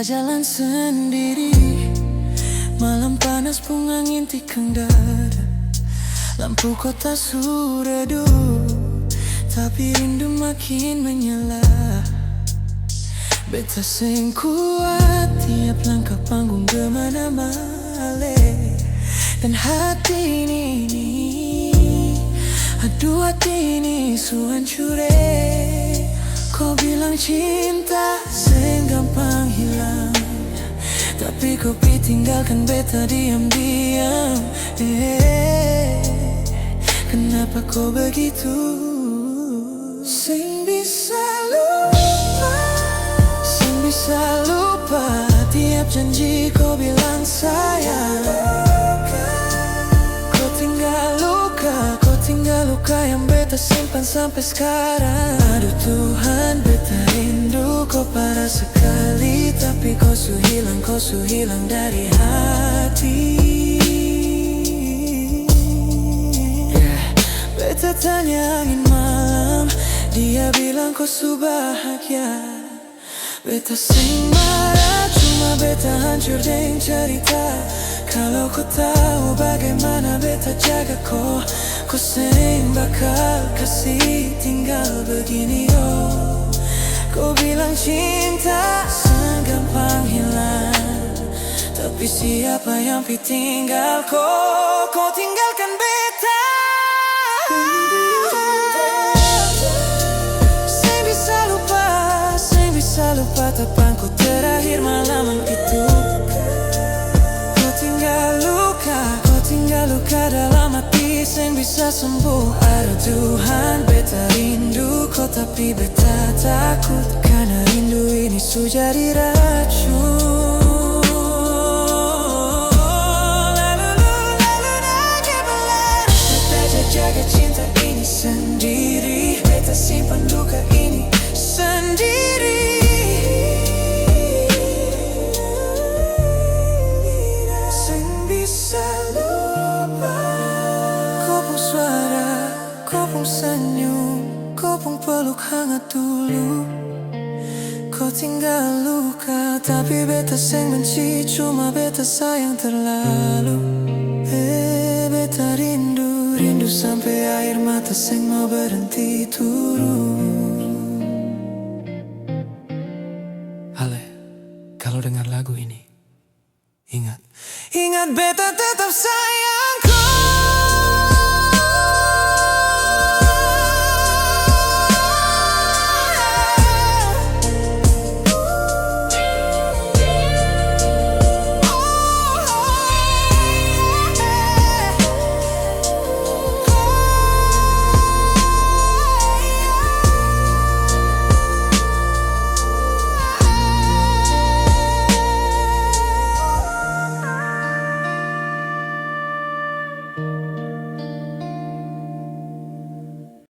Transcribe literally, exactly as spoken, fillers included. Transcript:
Jalan sendiri, malam panas, pung angin tikang dada. Lampu kota su redup, tapi rindu makin menyala. Beta seng kuat, tiap langkah panggung gema nama ale. Dan hati ini, aduh, hati ini su hancur e. Ko bilang cinta seng gampang hilang, tapi ko pi tinggalkan beta diam-diam. Eh, kenapa ko begitu? Seng bisa lupa, seng bisa lupa tiap janji ko bilang sayang. Ko tinggal luka, ko tinggal luka yang beta simpan sampe skarang. Aduh Tuhan, beta rindu ko parah skali, tapi ko su hilang, ko su hilang dari hati. Yeah. Beta tanya angin malam, dia bilang ko su bahagia. Beta seng marah, cuma beta hancur deng carita. Kalo ko tau bagimana beta jaga ko, ko seng bakal kasi tinggal begini, oh. Ko bilang cinta seng gampang hilang, tapi siapa yang pi tinggal ko, ko tinggalkan beta. Seng bisa lupa, seng bisa lupa tapang ko terakhir malam itu. Ko tinggal luka, ko tinggal luka dalam hati seng bisa sembuh. Aduh Tuhan, beta rindu ko tapi beta takut, karna rindu ini su jadi racun. Lalu, lalu, lalu, lalu, beta jaga cinta ini sendiri. Beta simpan luka ini sendiri. Seng bisa lupa ko pung suara, ko pung senyum, ko pung peluk hangat dulu. Ko tinggal luka, tapi beta seng benci, cuma beta sayang terlalu. Eh, beta rindu, rindu sampe air mata seng mau berhenti turun. Ale, kalo dengar lagu ini, ingat. Ingat beta tetap sayang.